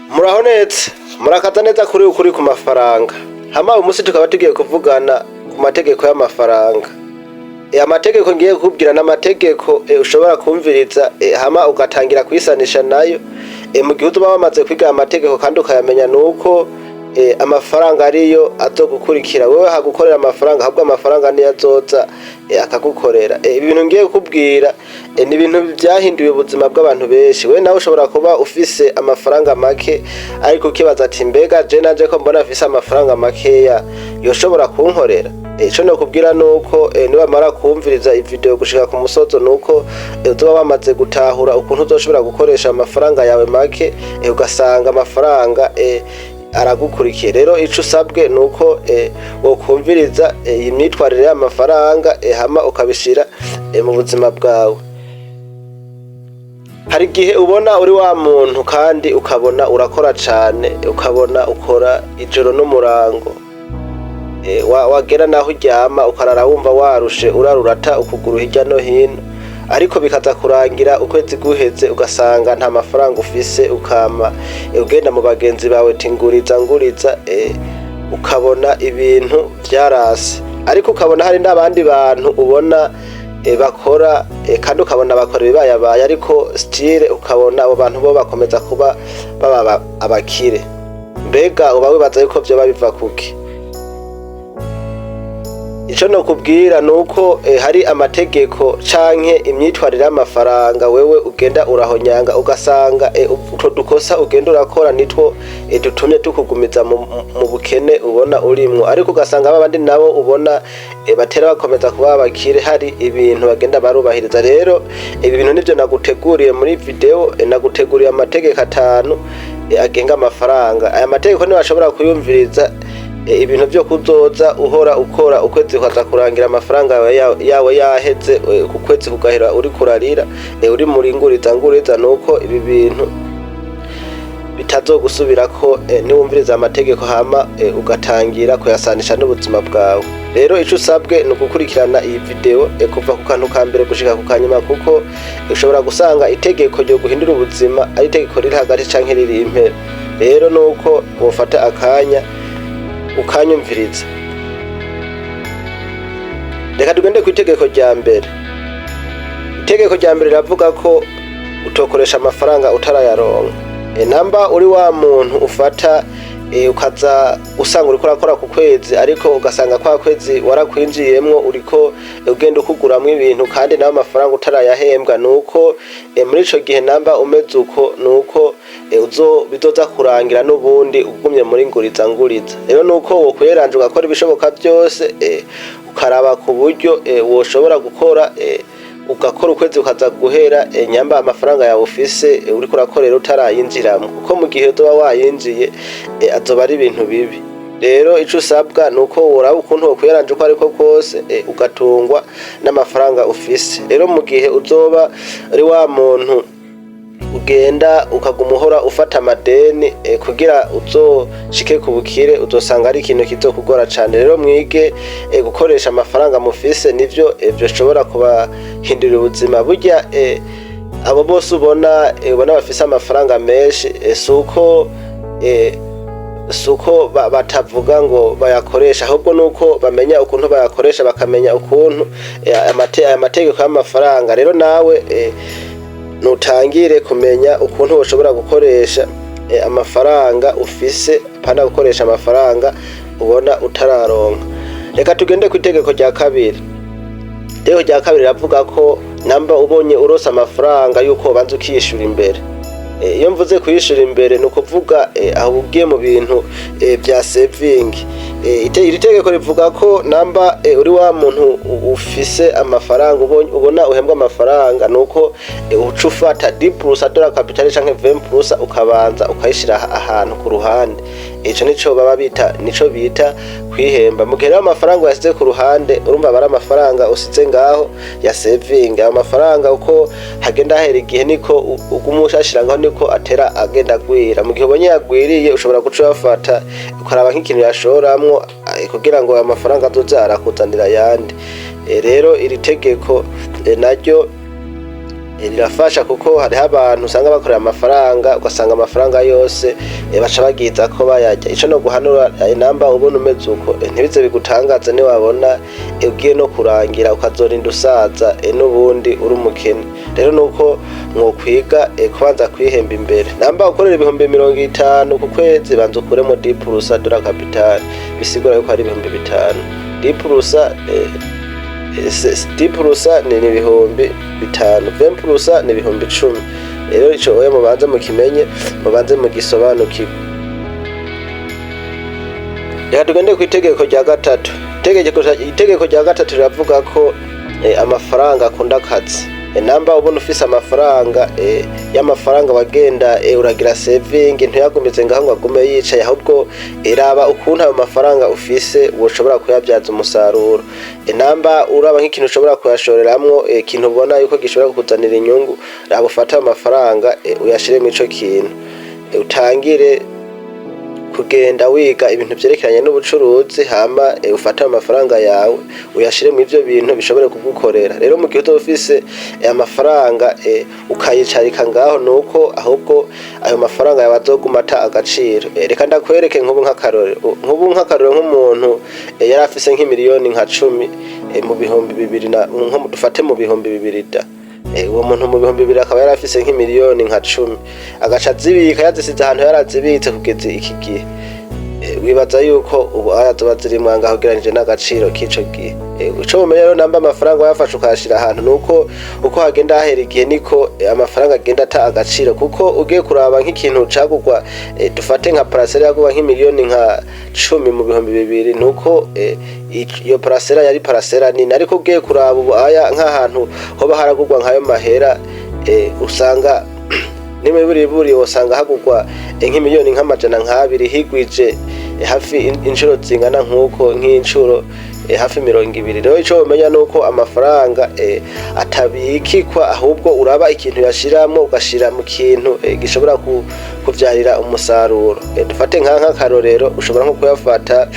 Muraho neza, murakaza neza kuri Ukuri ku Mafaranga. Hama uyu munsi tukaba tugiye kuvugana ku mategeko y'amafaranga. Amategeko ngiye kukubwira n'amategeko ushobora kumviriza, hama ugatangira kuyisanisha nayo. Mu gihe uzoba wamaze kwiga aya mategeko kandi ukayamenya, nuko amafaranga ariyo azogukurikira wewe hagukorera amafaranga, ahubwo amafaranga niyo azoza akagukorera. Ibi bintu ngiye kukubwira ni ibintu vyahinduye ubuzima bw'abantu benshi. Wewe nawe ushobora kuba ufise amafaranga make, ariko ukibaza ati: "Mbega je nanje ko mbona afise amafaranga makeya, yoshobora kunkorera?" Ico nokubwira nuko niwamara kumviriza ivideo gushika ku musozo, nuko uzoba wamaze gutahura ukuntu uzoshobora gukoresha amafaranga yawe make, ugasanga amafaranga aragukurikiye. Rero ico usabwe nuko wokumviriza iyi myitwarire y'amafaranga, hama ukabishira mu buzima bwawe. Hari igihe ubona uri wa muntu kandi ukabona urakora cane, ukabona ukora ijoro n'umurango, wagera naho uryama ukarara wumva warushe, urara urata ukuguru hirya no hino, ariko bikaza kurangira ukwezi guheze ugasanga nta mafaranga ufise, ukama ugenda mu bagenzi bawe ti: "Nguriza, nguriza," ukabona ibintu vyarase. Ariko ukabona hari n'abandi bantu ubona bakora, kandi ukabona bakora ibibayabaye, ariko still ukabona abo bantu bo bakomeza kuba baba abakire. Mbega uba wibaza yuko vyoba biva kuki? Ico nokubwira nuko hari amategeko canke imyitwarire y'amafaranga wewe ugenda urahonyanga, ugasanga utwo dukosa ugenda urakora nitwo dutumye tukugumiza mu bukene ubona urimwo, ariko ugasanga babandi nabo ubona batera bakomeza kuba abakire, hari ibintu bagenda barubahiriza. Rero ibi bintu nivyo naguteguriye muri video. Naguteguriye amategeko atanu agenga amafaranga. Aya mategeko niwashobora kuyumviriza, ibintu vyo kuzoza uhora ukora, ukwezi kukaza kurangira amafaranga yawe yaheze, ku kwezi kugahera uri kurarira, uri muri nguriza nguriza, nuko ibi bintu bitazogusubirako niwumviriza amategeko, hama ugatangira kuyasanisha n'ubuzima bwawe. Rero ico usabwe ni ugukurikirana iyi video kuva ku kantu ka mbere gushika ku kanyuma, kuko ushobora gusanga itegeko ryo guhindura ubuzima ari itegeko riri hagati canke riri impera. Rero nuko wofata akanya ukanyumviriza. Reka tugende ku itegeko rya mbere. Itegeko rya mbere riravuga ko utokoresha amafaranga utarayaronka. Namba uri wa muntu ufata ukaza usanga uriko urakora ku kwezi, ariko ugasanga kwa kwezi warakwinjiyemwo uriko ugenda ukuguramwo ibintu kandi nawe amafaranga utarayahembwa, nuko muri ico gihe namba umeze uko, nuko uzo bizoza kurangira n'ubundi ugumye muri nguriza nguriza. Rero nuko wokwiyeranja ugakora ibishoboka byose, ukaraba ku buryo woshobora gukora, ugakora ukwezi ukaza guhera, nyamba amafaranga yawe ufise uriko urakorera utarayinjiramwo, kuko mu gihe uzoba wayinjiye azoba ari ibintu bibi. Rero ico usabwa nuko woraba ukuntu wokwiyaranja uko ariko kose, ugatungwa n'amafaranga ufise. Rero mu gihe uzoba uri wa muntu ugenda ukaguma uhora ufata amadeni kugira uzoshike ku bukire, uzosanga ari ikintu kizokugora cane. Rero mwige gukoresha amafaranga mufise, nivyo vyoshobora kubahindurira ubuzima. Burya abo bose ubona bafise amafaranga menshi, suko batavuga ngo bayakoresha, ahubwo nuko bamenya ukuntu bayakoresha, bakamenya ukuntu aya mategeko y'amafaranga. Rero nawe nutangire kumenya ukuntu ushobora gukoresha amafaranga ufise, apana gukoresha amafaranga ubona utararonka. Reka tugende ku itegeko rya kabiri. Itegeko rya kabiri riravuga ko namba ubonye urose amafaranga, yuko ubanza ukiyishura imbere. Iyo mvuze kuyishura imbere, ni ukuvuga aho ugiye mu bintu vya saving. Iri tegeko rivuga ko namba uri wa muntu ufise amafaranga, ubona uhembwa amafaranga, nuko uca ufata 10% de la capital canke 20%, ukabanza ukayishira ahantu ku ruhande. Ico nico baba bita, nico bita kwihemba. Mu gihe rero amafaranga uyasize ku ruhande, urumva aba ari amafaranga usize ngaho ya saving. Ayo mafaranga uko hagenda hahera igihe, niko uguma ushashira ngaho, niko atera agenda agwira. Mu gihe ubonye yagwiriye, ushobora guca uyafata ukaraba nk'ikintu yashoramwo, kugira ngo ayo mafaranga azoze arakuzanira ayandi. Rero iri tegeko naryo Rirafasha kuko hariho abantu usanga bakorera amafaranga, ugasanga amafaranga yose baca bagiza ko bayarya. Ico no guhanura, namba ubona umeze uko, ntibize bigutangaze niwabona ugiye no kurangira ukazorinda usaza n'ubundi uri umukene. Rero nuko mwokwiga kubanza kwihemba imbere. Namba ukorera 50,000 ku kwezi, banza ukuremo 10% de la capital, bisigura yuko ari 5000. 10%, 10% ni 5000, 20% ni 10,000. Rero ico oya mubanze mukimenye, mubanze mugisobanukirwe. Reka tugende ku itegeko rya gatatu. Itegeko rya gatatu riravuga ko amafaranga akunda akazi. Namba ubona ufise amafaranga, y'amafaranga wagenda uragira saving, ntuyagumize ngaho ngo agume yicaye, ahubwo raba ukuntu ayo mafaranga ufise woshobora kuyabyaza umusaruro. Namba uraba nk'ikintu ushobora kuyashoreramwo, ikintu ubona yuko gishobora kukuzanira inyungu, raba ufate ayo mafaranga uyashire mw'ico kintu. Utangire kugenda wiga ibintu vyerekeranye n'ubucuruzi, hama ufate ayo mafaranga yawe uyashire mu ivyo bintu bishobore kugukorera. Rero mu gihe uzoba ufise amafaranga ukayicarika ngaho, nuko ahubwo ayo mafaranga yawe azoguma ata agaciro. Reka ndakwereke nk'ubu nk'akarorero nk'umuntu yari afise nk'imiliyoni nka 10 mu 2000 na nko dufate mu 2000 da. Uwo muntu mu 2000 akaba yari afise nk'imiliyoni nka 10, agaca azibika, yazisize ahantu yarazibitse kugeza iki gihe. Wibaza yuko ubu azoba zirimwo angahe ugereranije n'agaciro k'ico gihe? Ico mumenya rero, namba amafaranga wayafashe ukayashira ahantu, nuko uko hagenda hahera igihe niko amafaranga agenda ata agaciro, kuko ugiye kuraba nk'ikintu cagurwa, dufate nka parcelle yagurwa nk'imiliyoni nka 10 mu 2000, nuko iyo parcelle yari parcelle nini, ariko ugiye kuraba ubu aya nk'ahantu hoba haragurwa nk'ayo mahera, usanga n'imiburiburi wosanga hagurwa nk'imiliyoni nk'amajana nk'abiri, higwije hafi inshuro zingana nk'uko, nk'inshuro hafi 20. Rero ico womenya nuko amafaranga atabikikwa, ahubwo uraba ikintu yashiramwo, ugashira mu kintu gishobora kuvyarira umusaruro. Dufate nk'akarorero, ushobora nko kuyafata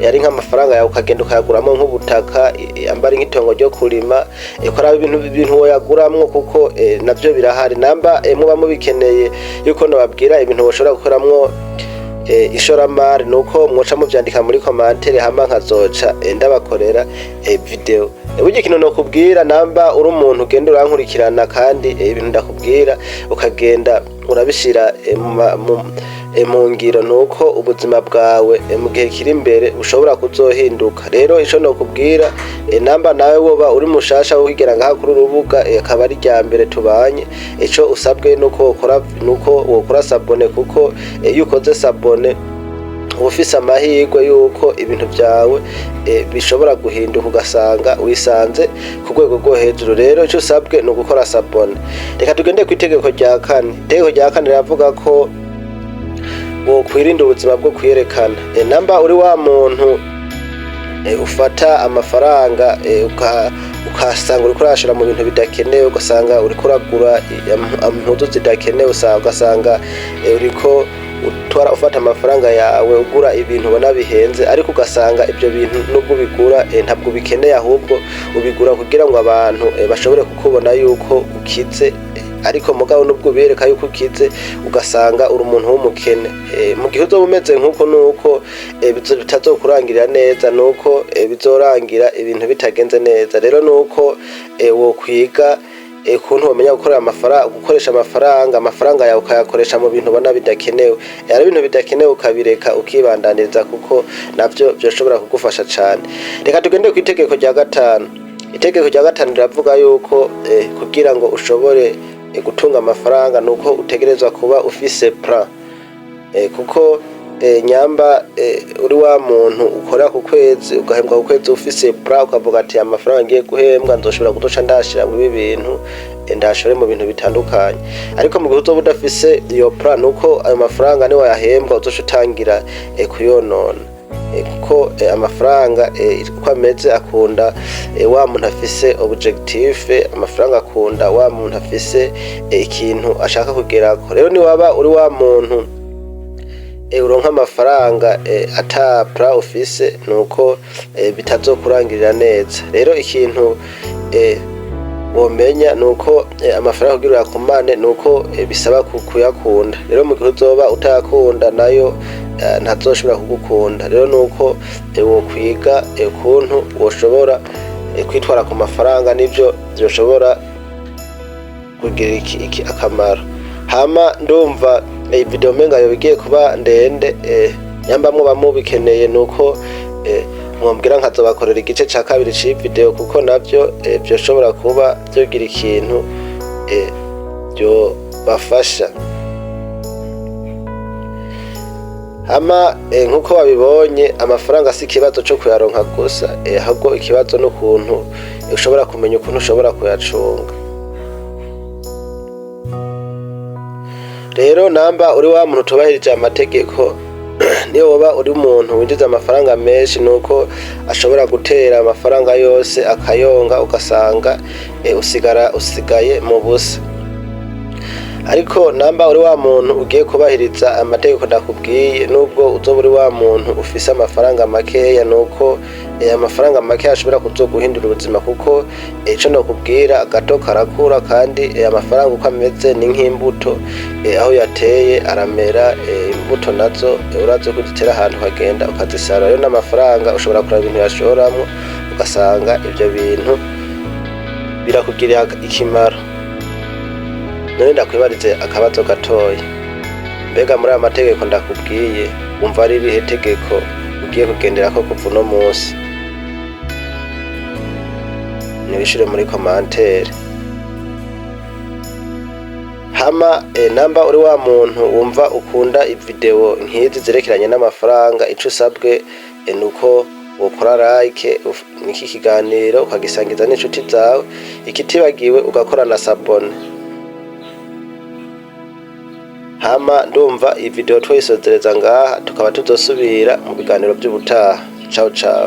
ari nk'amafaranga yawe, ukagenda ukayaguramwo nk'ubutaka, amba ari nk'itongo ryo kurima, ukaraba ibintu woyaguramwo, kuko navyo birahari. Namba muba mubikeneye yuko nababwira ibintu boshobora gukoramwo ishoramari, nuko mwoca muvyandika muri commentaire, hama nkazoca ndabakorera video. Burya ikintu nokubwira, namba uri umuntu ugenda urankurikirana kandi ibintu ndakubwira ukagenda urabishira mu ngiro, nuko ubuzima bwawe mu gihe kiri imbere bushobora kuzohinduka. Rero ico nokubwira, namba nawe woba uri mushasha wigera ngaha kuri urubuga, akaba ari rya mbere tubanye, ico usabwe nuko wokora s'abonner, kuko iyo ukoze s'abonner uba ufise amahirwe yuko ibintu vyawe bishobora guhinduka, ugasanga wisanze ku rwego rwo hejuru. Rero ico usabwe ni ugukora s'abonner. Reka tugende ku itegeko rya kane. Itegeko rya kane riravuga ko wokwirinda ubuzima bwo kwiyerekana. Namba uri wa muntu ufata amafaranga ukasanga uriko urayashira mu bintu bidakenewe, ugasanga uriko uragura impuzu zidakenewe, ugasanga uriko utwara, ufata amafaranga yawe ugura ibintu ubona bihenze, ariko ugasanga ibyo bintu nubwo ubigura ntabwo ubikeneye, ahubwo ubigura kugira ngo abantu bashobore kukubona yuko ukize, ariko mugabo nubwo ubereka yuko ukize, ugasanga uri umuntu w'umukene. Mu gihe uzoba umeze nk'uko, nuko bitazokurangirira neza, nuko bizorangira ibintu bitagenze neza. Rero nuko wokwiga ukuntu womenya gukorera amafaranga, gukoresha amafaranga yawe ukayakoresha mu bintu ubona bidakenewe. Ari ibintu bidakenewe ukabireka, ukibandaniriza, kuko navyo vyoshobora kugufasha cane. Reka tugende ku itegeko rya gatanu. Itegeko rya gatanu riravuga yuko kugira ngo ushobore gutunga amafaranga, nuko utegerezwa kuba ufise plan, kuko nyamba uri wa muntu ukora ku kwezi, ugahembwa ku kwezi, ufise plan, ukavuga ati amafaranga ngiye guhembwa nzoshobora kuzoca ndashira muri ibi bintu, ndashore mu bintu bitandukanye. Ariko mu gihe uzoba udafise iyo plan, nuko ayo mafaranga ni wayahembwa uzoca utangira kuyonona, kuko amafaranga uko ameze akunda wa muntu afise objectif. Amafaranga akunda wa muntu afise ikintu ashaka kugerako. Rero niwaba uri wa muntu uronka amafaranga ata plan ufise, nuko bitazokurangirira neza. Rero ikintu Womenya nuko amafaranga kugira uyakumane nuko bisaba kuyakunda. Rero mu gihe uzoba utayakunda, nayo ntazoshobora kugukunda. Rero nuko wokwiga ukuntu woshobora kwitwara ku mafaranga, nivyo vyoshobora kugira iki akamaro. Hama ndumva iyi video menga yoba igiye kuba ndende. Nyamba mwoba mubikeneye, nuko mwombwira nkazobakorera igice ca kabiri c'iyi video, kuko navyo vyoshobora kuba vyogira ikintu vyobafasha. Hama nkuko babibonye, amafaranga si ikibazo co kuyaronka gusa, ahubwo ikibazo n'ukuntu ushobora kumenya ukuntu ushobora kuyacunga. Rero namba uri wa muntu utubahirije amategeko, niyo woba uri umuntu winjiza amafaranga menshi, nuko ashobora gutera amafaranga yose akayonga, ugasanga usigara usigaye mu busa. Ariko namba uri wa muntu ugiye kubahiriza amategeko ndakubwiye, nubwo uzoba uri wa muntu ufise amafaranga makeya, nuko amafaranga makeya ashobora kuzoguhindura ubuzima, kuko ico nokubwira, gato karakura. Kandi amafaranga uko ameze ni nk'imbuto, aho yateye aramera. Imbuto nazo urazi ko uzitera ahantu ukagenda ukazisarura. Rero n'amafaranga ushobora kuraba ibintu yashoramwo, ugasanga ivyo bintu birakugirira ikimaro. None ndakwibarize akabazo gatoya: mbega muri aya mategeko ndakubwiye, wumva ari irihe tegeko ugiye kugenderako kuva uno munsi? Niwishure muri commentaire. Hama namba uri wa muntu wumva ukunda ivideo nk'izi zerekeranye n'amafaranga, ico usabwe nuko wokora like niki kiganiro, ukagisangiza n'inshuti zawe, ikitibagiwe ugakora na s'abonner. Hama ndumva iyi video twayisozereza ngaha, tukaba tuzosubira mu biganiro vy'ubutaha. Ciao ciao.